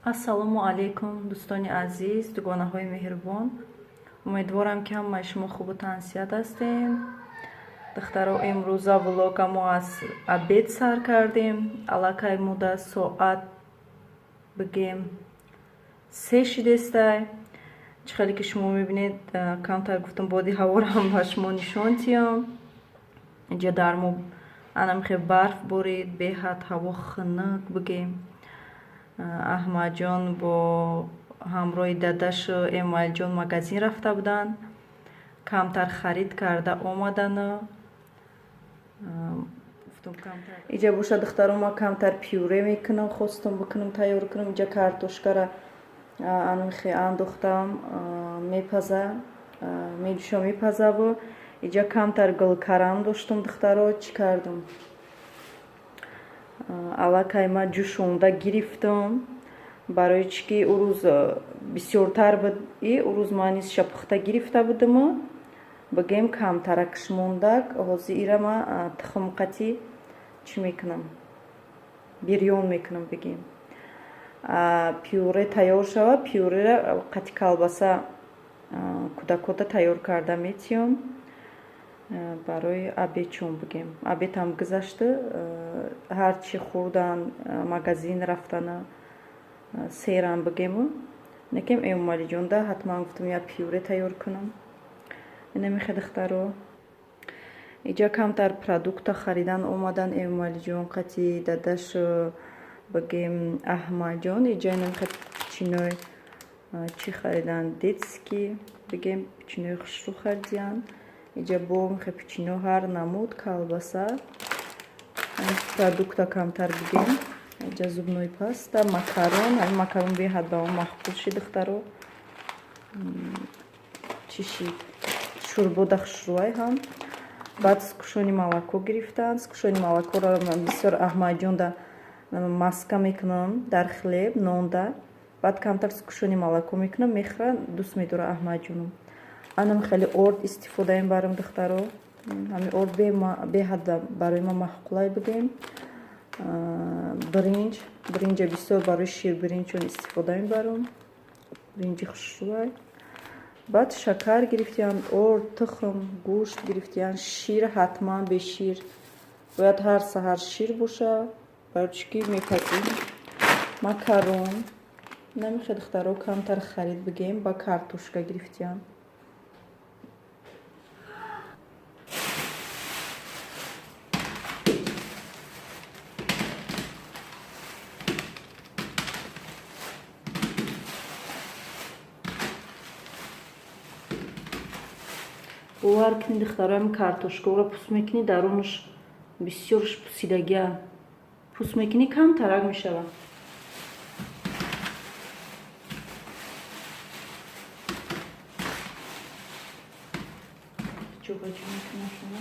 Ассалому алайкум, дӯстони азиз, дугонаҳои меҳрубон. Умедворам, ки ҳамаи шумо хубу тансиҳат ҳастем. Духтаро, имрӯза влога мо аз обед сар кардем. Аллакай муда соат бигем 3 шидестай. Чӣ хеле ки шумо мебинед, камтар гуфтам боди ҳаворо ҳам ба шумо нишон диҳам. Инҷа дар мо анамихе барф борид, беҳад ҳаво хунук бигем. Аҳмадҷон бо ҳамроҳи дадашу Эмомалиҷон магазин рафта буданд. Камтар харид карда омадану иҷа боша, духтаро, ма камтар пюре мекунам, хостам бикунам, тайёр кунам. Иҷа картошкара анмихе андохтам, мепаза, меҷӯша, мепазаву иҷа камтар гулкарам доштам, духтаро, чӣ кардам? Аллакай ма ҷӯшонда гирифтам, барои чӣ ки ӯ рӯз бисёртар буд и ӯ рӯз ман нисша пухта гирифта будаму бигем камтаракш мондак. Ҳозир ира ма тухмқатӣ чӣ мекунам, бирён мекунам бигем. Пюре тайёр шава, пюрера қати колбаса кӯдакода тайёр карда метиём барои обедчон бигем. Обедам гузашта, ҳарчи хӯрдан, магазин рафтана серам бигему. Некем Эмомалиҷонда ҳатман гуфтам як пюре тайёр кунам. Инамихе, духтаро, иҷа камтар продукта харидан омадан Эмомалиҷон қати дадаш бигем Аҳмадҷон. Иҷа инамихе печеньеи чӣ харидан, детский бигем, печеньеи хушрӯ харидиянд. Иҷа бо михе печенье ҳар намуд, колбаса, продукта камтар бигем. Иҷа зубной паста, макарон. Ҳамин макарон беҳад ба мо маъқул шид, духтаро. Чӣ шид, шӯрбода хушрӯай ҳам. Баъд сгущённое молоко гирифтанд. Сгущённое молокоро бисёр Аҳмадҷонда маска мекунам дар хлеб, нонда. Баъд камтар сгущённое молоко мекунам, мехӯрад, дӯст медорад Аҳмадҷонам. Анам хеле орд истифода мебарам, духтаро. Ҳамин орд беҳад барои ман маъқулай бигем. Биринҷ, биринҷа бисёр барои ширбиринҷчон истифода мебарам, биринҷи хушрӯай. Баъд шакар гирифтиянд, орд, тухм, гӯшт гирифтиянд, шир ҳатман, бе шир бояд ҳар саҳар шир боша, барои чӣ ки мепазем. Макарон намехе, духтаро, камтар харид бигем. Ба картошка гирифтиянд. Бовар кунед, духтаро, ҳамин картошкаро пӯст мекунӣ, дарунаш бисёрш пусидагиа. Пӯст мекунӣ, камтарак мешавад. Ҷобаҷо мекунам шумо.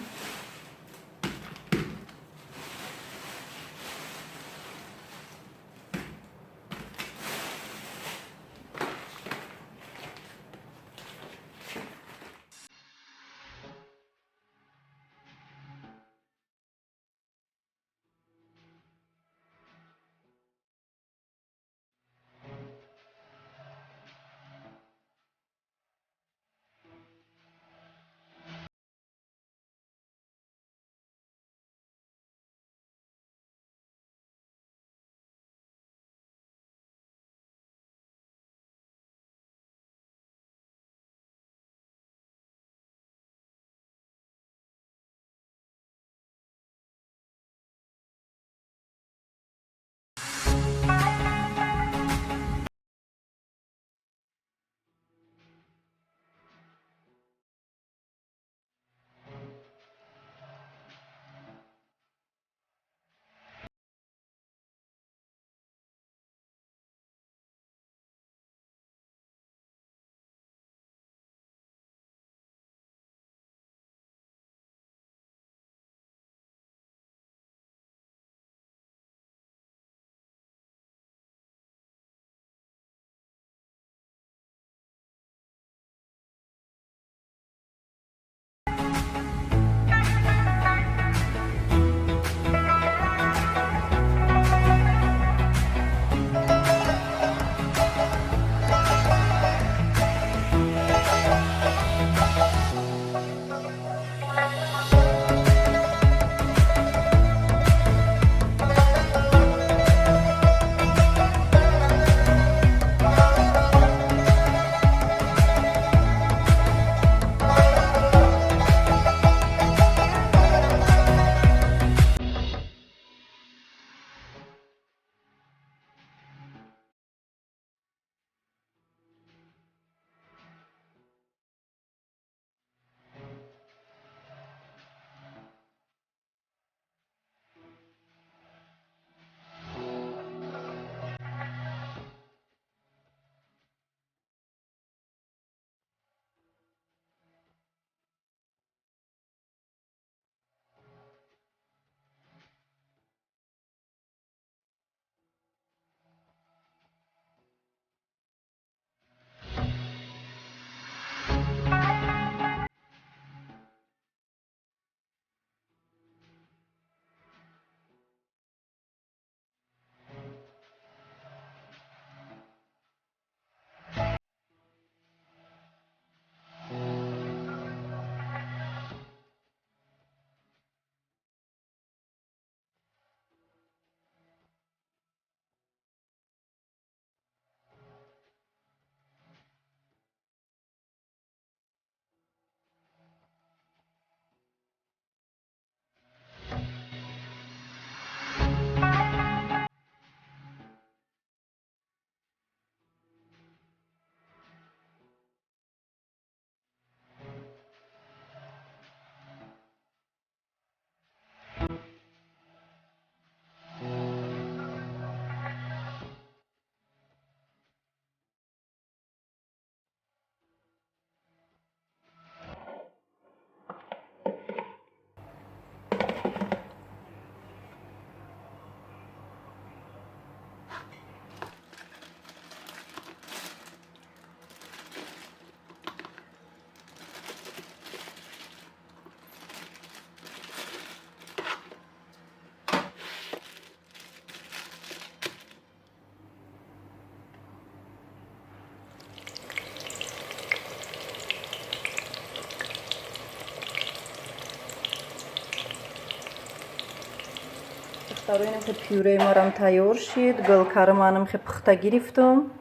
Духтаро, инам хе пюреи марам тайёр шид. Гулкара манам хе пухта гирифтам.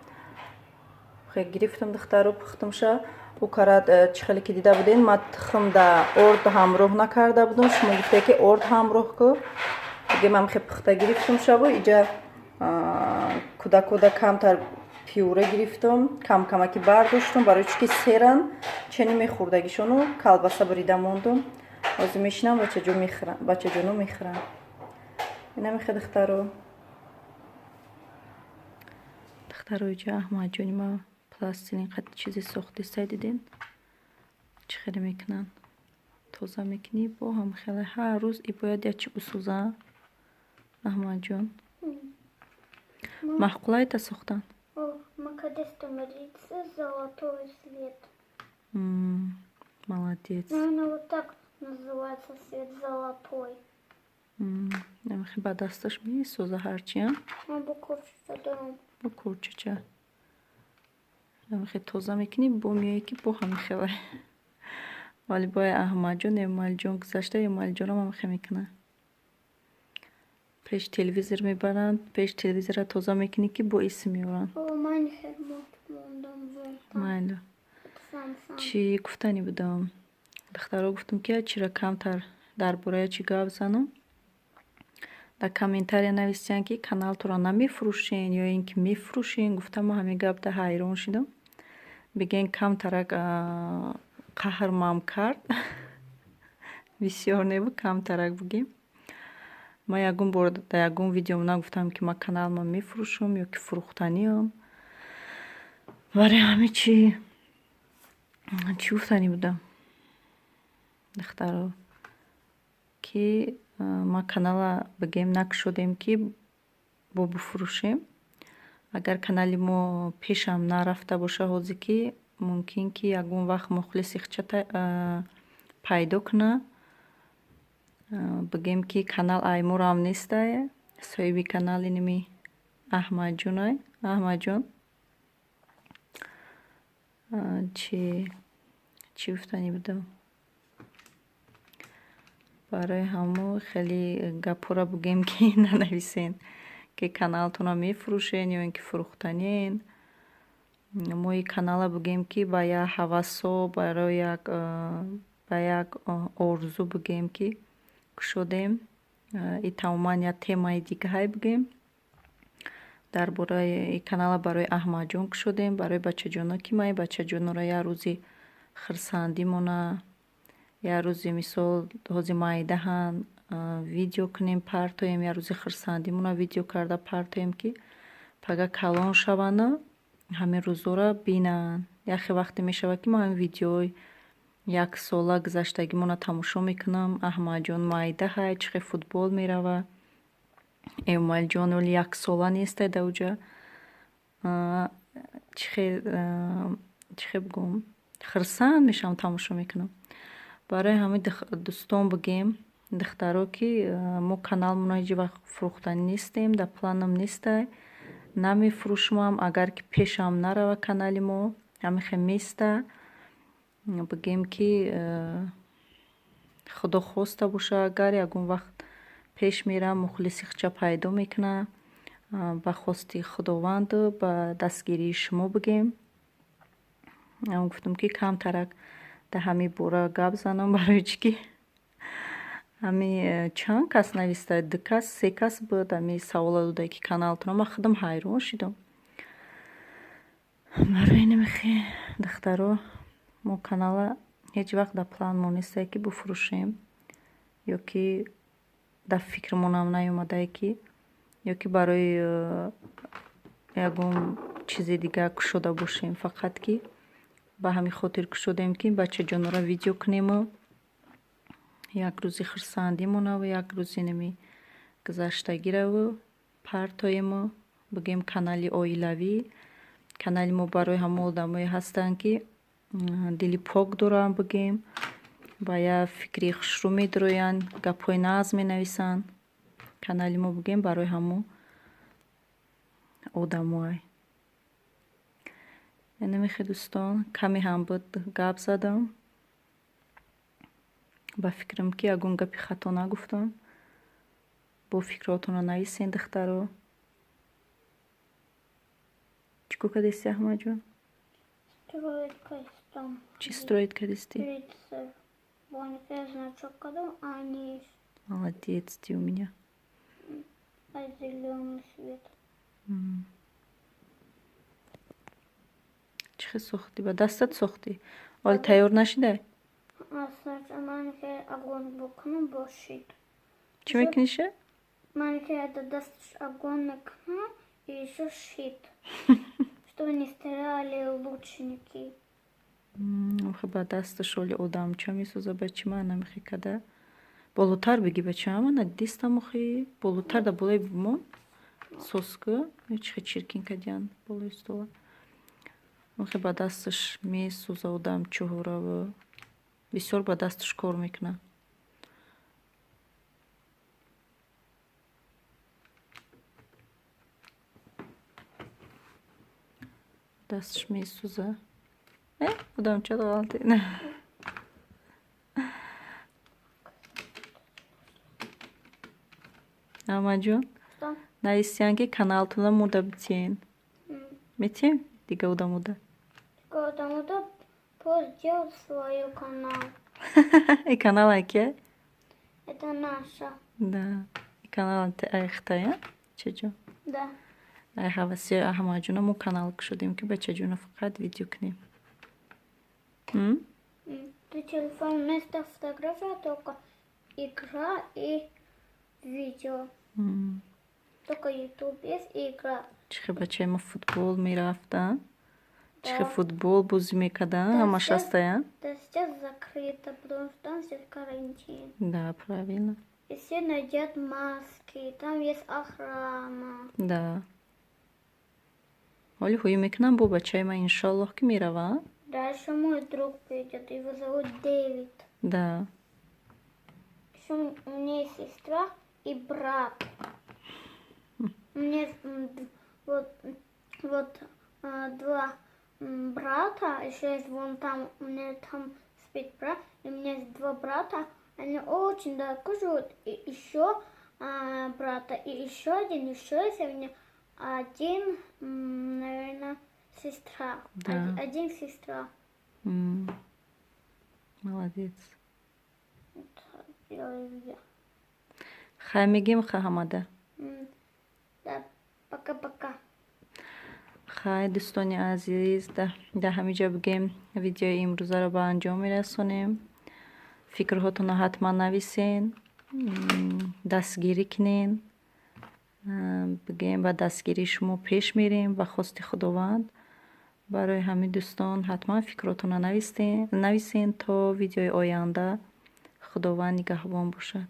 Хе гирифтам, духтаро, пухтамша. Ӯ карад чӣ хеле ки дида будем, ман тухм да орд ҳамроҳ накарда будам. Шумо гуфте, ки орд ҳамроҳ ку. Диге ман хе пухта гирифтам шаву иҷа кӯдакода камтар пюре гирифтам, кам-камаки бардоштам, барои чӣ ки серан чени мехӯрдагишону колбаса бурида мондум. Ҳозир мешинам, бачаҷоно мехӯранд. Инамихе, духтаро. Духтаро, иҷа Аҳмадҷони ма пластилин қад чизе сохтистай, диден, чӣ хеле мекунанд. Тоза мекунӣ, бо ҳам хеле ҳар рӯз и бояд як чӣ бисӯза. Аҳмадҷон, маъқулайта сохтан? Золотой свет. Молодец. Наверное, вот так называется цвет золотой. Намехи ба дасташ месӯза ҳарчи. Бо корчача дорам. Бо корчача. Намехи тоза мекунӣ, бо меоӣ, ки бо ҳами хеле. Вале бояд Аҳмадҷон, Эмомалиҷон гузашта, Эмомалиҷонам ҳамихе мекунад. Пеш телевизор мебаранд, пеш телевизора тоза мекунӣ, ки бо исм меоранд. Майли. Чӣ гуфтанӣ будам? Духтаро, гуфтам, ки чира камтар дар бораи чӣ гап занам. Дар комментария нависиянд, ки каналтонро намефурӯшен ё ин ки мефурӯшен. Гуфтам, ман ҳамин гап да ҳайрон шудам. Бигӯен, камтарак қаҳрмам кард. Бисёр небуд, камтарак бугем. Ман ягон бор дар ягон видеом нагуфтам, ки ман каналма мефурӯшам ё ки фурӯхтаниам. Барои ҳамин чӣ гуфтанӣ будам, духтаро, ки ма канала, бигем, накушодем, ки бо бифурӯшем. Агар канали мо пешам нарафта боша, ҳозир ки мумкин, ки ягон вақт мухлиси хича пайдо кунад. Бигем, ки канал айморам нестай, соҳиби канал иними Аҳмадҷонай. Аҳмадҷон, чӣ гуфтанӣ будам? Барои ҳамо хеле гапҳоро, бигӯем, ки нанависен, ки каналтонро мефурӯшен ё ин ки фурӯхтаниен. Мо ин канала, бигӯем, ки ба як ҳавасо, барои як ба як орзу, бигӯем, ки кушодем. И тамоман як темаи дигаҳай, бигӯем. Дар бораи ин канала барои Аҳмадҷон кушодем, барои бачаҷоно, ки ман ин бачаҷонора як рӯзи хурсандимона, як рӯзи, мисол, ҳозир майдаҳанд, видео кунем, партоем, як рӯзи хурсандимона видео карда партоем, ки пага калон шаванду ҳамин рӯзҳоро бинанд. Яхе вақте мешавад, ки ман ҳамин видеои яксола гузаштагимонро тамошо мекунам. Аҳмадҷон майдаҳай, чӣ хел футбол мерава. Эмомалиҷон оли яксола нестай дар уҷа. Чӣ хел бигӯм, хурсанд мешавам, тамошо мекунам. Барои ҳамин, дӯстон, бигем, духтаро, ки мо каналмонро ҳеҷ вақт фурӯхтанӣ нестем, дар планам нестай, намефурӯшмам. Агар ки пешам нарава, канали мо ҳамин хел места. Бигем, ки Худо хоста боша, агар ягон вақт пеш мерам, мухлиси хича пайдо мекунад, ба хости Худованду ба дастгирии шумо, бигем. Гуфтам, ки камтарак дар ҳамин бора гап занам, барои чӣ ки ҳами чанд кас нависта, ду кас, се кас буд, ҳами савола дода, ки каналтонро. Ман худам ҳайрон шудам. Барои инамихе, духтаро, мо канала ҳеҷ вақт дар планмон нестае, ки бифурӯшем, ё ки дар фикрмонам наёмадае, ки ё ки барои ягон чизи дигар кушода бошем. Фақат ки ба ҳамин хотир кушодем, ки бачаҷонора видео кунему як рӯзи хурсандимонаву як рӯзи нами гузаштагираву партоему, бигӯем, канали оилавӣ. Канали мо барои ҳамон одамое ҳастанд, ки дили пок доранд, бигӯем, ба як фикри хушрӯ медароянд, гапҳои нағз менависанд. Канали мо, бигӯем, барои ҳамон одамое. Инамихе, дӯстон, каме ҳам буд гап задам. Ба фикрам, ки ягон гапи хато нагуфтам. Бо фикротонро нависен, духтаро. Чӣ кор кардести, Аҳмадҷон? Строит костюм. Чӣ строит кардести? Рыцарь. Вон я значок кладу, а они Молодец ты у меня. А зеленый цвет. Чӣ хел сохтӣ? Ба дастат сохтӣ? Ҳоли тайёр нашидай? А сначала маленький огонь букну бошит. Чӣ мекуниша? Маленький это даст огонь накну и еще щит. Чтобы не стреляли лучники. Охи, ба дасташ оли одамча месоза, бачи ман намехе када. Болотар биги, бача, мана дистам, охи, болотар да болои бимон. Соску, чӣ хел чиркин кадиян болои стола. Охи, ба дасташ месоза одамчаҳораву. Бисёр ба дасташ кор мекунад. Дасташ месӯза. Одамча ғалти. Аҳмадҷон, Что? нависиян, ки каналтона мурда битиен. Метием дига одамода. Одамода пусть делают свой канал. И канал ай ки? Это наша. Да. И канал ай хитая? Чаҷон? Да. Ай ҳаваси Аҳмадҷона мо канал кушодем, ки бачаҷона фақат видео кунем. М? Ты телефон вместо фотографии только игра и видео. Только YouTube есть и игра. Чӣ хел бачаи мо футбол мерафта? Чӣ хел Да. футбол бозӣ мекарда? Да, Ҳамаш сейчас- ҳастая? Да, сейчас закрыто, потому что там сейчас карантин. Да, правильно. И все надят маски, там есть охрана. Да. Ҳоли ҳуё мекунам бо бачаи ман, иншоаллоҳ, ки мерава. Дальше мой друг придет, его зовут Дэвид. Да. Еще у меня есть сестра и брат. У меня есть, вот, два брата, еще есть вон там, у меня там спит брат, и у меня есть два брата, они очень далеко живут, и еще брата, и еще один, еще есть у меня один, наверное, сестра. Да. Один сестра. Молодец. Это делаю я. Хай мегем, ха, ҳамада. Да, пока-пока. Хай, дӯстони азиз, да ҳамиҷа бигем, видеои имрӯзаро ба анҷом мерасонем. Фикрҳотонро ҳатман нависен, дастгирӣ кунен. Бигем, ба дастгирии шумо пеш мерем ба хости Худованд. Барои ҳамин, дӯстон, ҳатман фикротонро нависен. То видеои оянда Худованд нигаҳбон бошад.